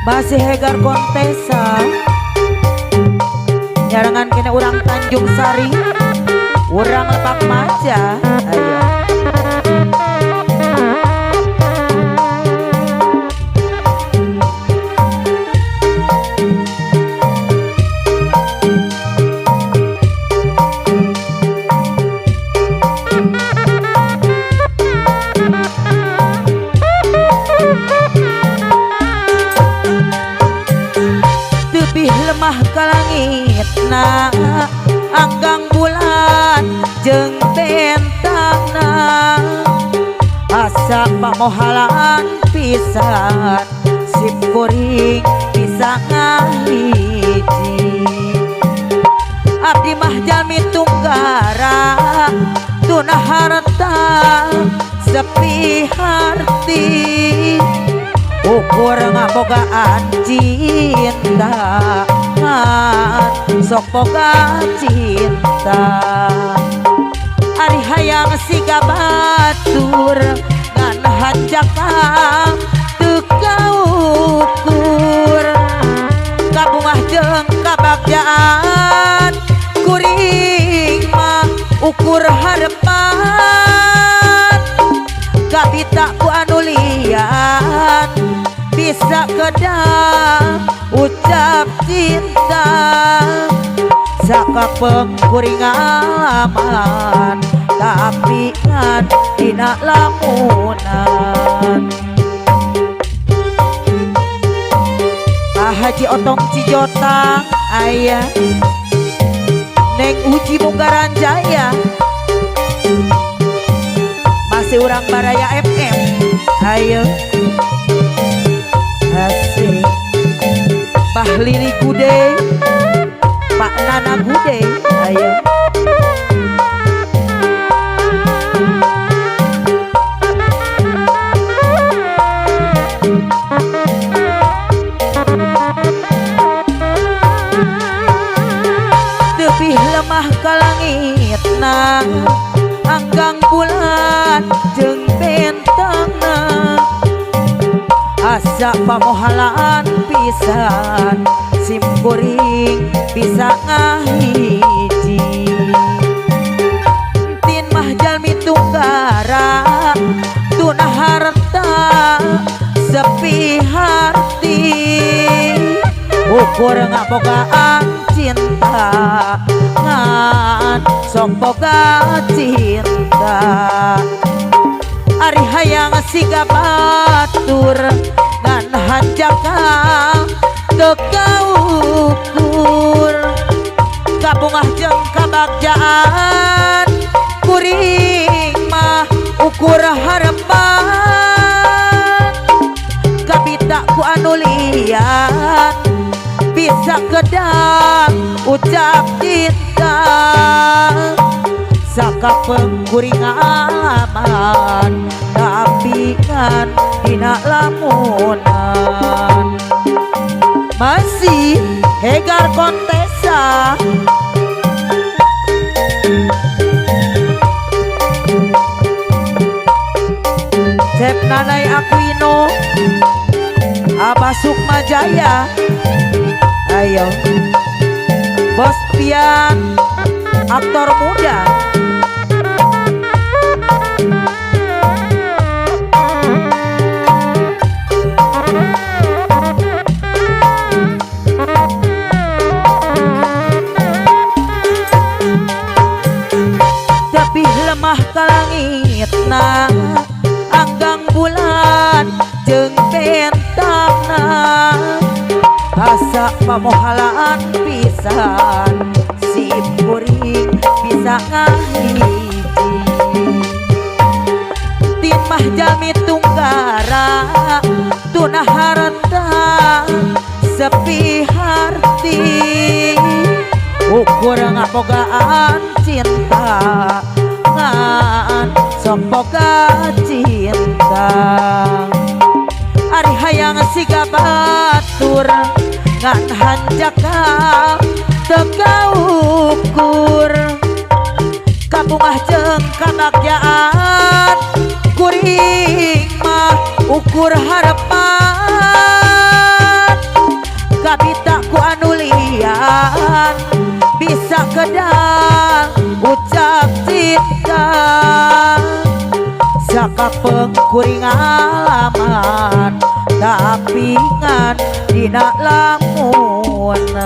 Masih Hegar Kontesa nyarengan kene urang Tanjung Sari, urang Lebak Maja. Ayo. Lemah ka langitna anggang bulan jeung bentangna asa pamohalaan pisan sim kuring bisa ngahiji abdi mah jalmi tunggara tuna harta sepi harti ukur ngabogaan cinta sok boga cinta ari hayang siga batur ngan hanjakal teu kaukur kabungah jeung kabagjaan kuring mah ukur harepan kabita ku anu lian bisa kedang ucap cinta sakapeung kuring ngalaman tapi ngan dina lamunan. Pak Haji Otong Cijotang aya Neng Uji Munggaran Jaya masih urang Baraya FM. Ayo asik Bah Lili Gude, Pak Nana Gude, ayo. Tebih lemah ka langitna anggang bulan jeung bentangna asa pamohalaan pisan sim kuring bisa ngahiji tin mah jalmi tunggara tuna harta sepi hati ukur ngabogaan cinta ngan sok boga cinta ari hayang siga batur ngan hanjakal teu kaukur kabungah jeung kabagjaan kuring mah ukur harepan kabita ku anu lian bisa kedang ucap cinta sakapeung kuring ngalaman tapi kan dina lamunan. Masih Hegar Kontesa Cep Nanai Aquino Abah Sukma Jaya. Ayo Bos Pian aktor muda. Tapi lemah ka langitna anggang bulan jeung bentangna asa pamohalaan pisan sim kuring bisa ngahiji tin mah jalmi tunggara tuna harta sepi harti ukur ngabogaan cinta ngan sok boga cinta ari hayang siga batur ngan hanjakal teu kaukur kabungah jeung kabagjaan kuring mah ukur harepan Sakedar ucap cinta, sakapeung kuring ngalaman, tapi ngan dina lamunan.